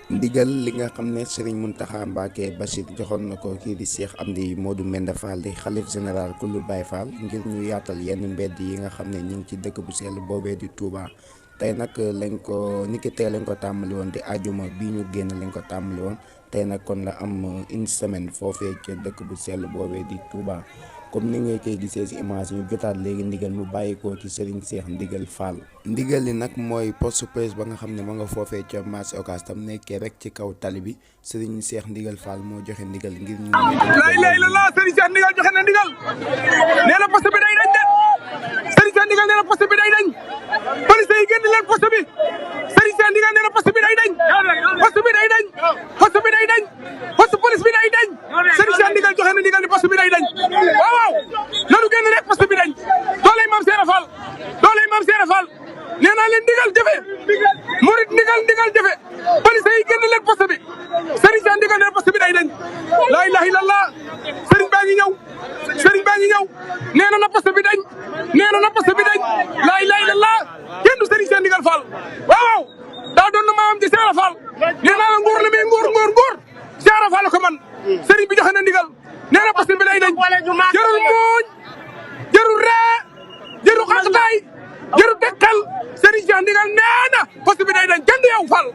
ndigal li nga xam ne Serigne Mountakha Mbacké Bachir joxoon na ko kii di Cheikh Amdy Modou Mbenda Fall di xalif général kullu Baye Fall ngir ñu yaatal yenn mbedd yi nga xam ne ñu ngi ci dëkk bu sell boobee di Touba. tey nag lañ ko niki tey lañ ko tàmbali woon di ajuma bii ñu génn lañ ko tàmbali woon tey nag kon la am une semaine foofee ca dëkk bu sell boobee di Touba. comme ni nga koy gisee ci image yi ñu jotaat léegi ndigal mu bàyyikoo ci Serigne Cheikh Ndigal Fall. ndigal li nag mooy poste presse ba nga xam ne ma nga foofee ca marché Ocass tam nekkee rek ci kaw tali bi Serigne Cheikh Ndigal Fall moo joxe ndigal ngir ñu. lay la Serigne Cheikh Ndigal joxe na ndigal nee na poste bi day dañ de Serigne Cheikh Ndigal nee na poste bi day dañ police yi génn leen poste bi Serigne Cheikh Ndigal nee na poste bi day dañ poste bi day dañ poste bi day dañ poste police bi day dañ Serigne Cheikh Ndigal joxe na ndigal ni poste bi day dañ waaw nanu génn rek poste bi dañ dooley Mame Cheikh Fall dooley Mame Cheikh Fall nee naa leen ndigal jëfe murid ndigal jëfe police yi génn leen poste bi Serigne Cheikh Ndigal nee na poste bi day dañ la ilaha illallah Serigne baa ngi ñëw nee na poste bi dañ nee na poste bi dañ la ilaha illallah kenn du Serigne Cheikh Ndigal Fall waaw daa doon na maam ji Cheikh Fall nee naa la nguur la mais nguur Cheikh Fall ko man Serigne bi joxe na ndigal nee na poste bi day dañ jarul muuñ jarul ree jarul xaxtaay jarul dekkal Serigne Cheikh Ndigal nee na poste bi day dañ kenn du yow Fall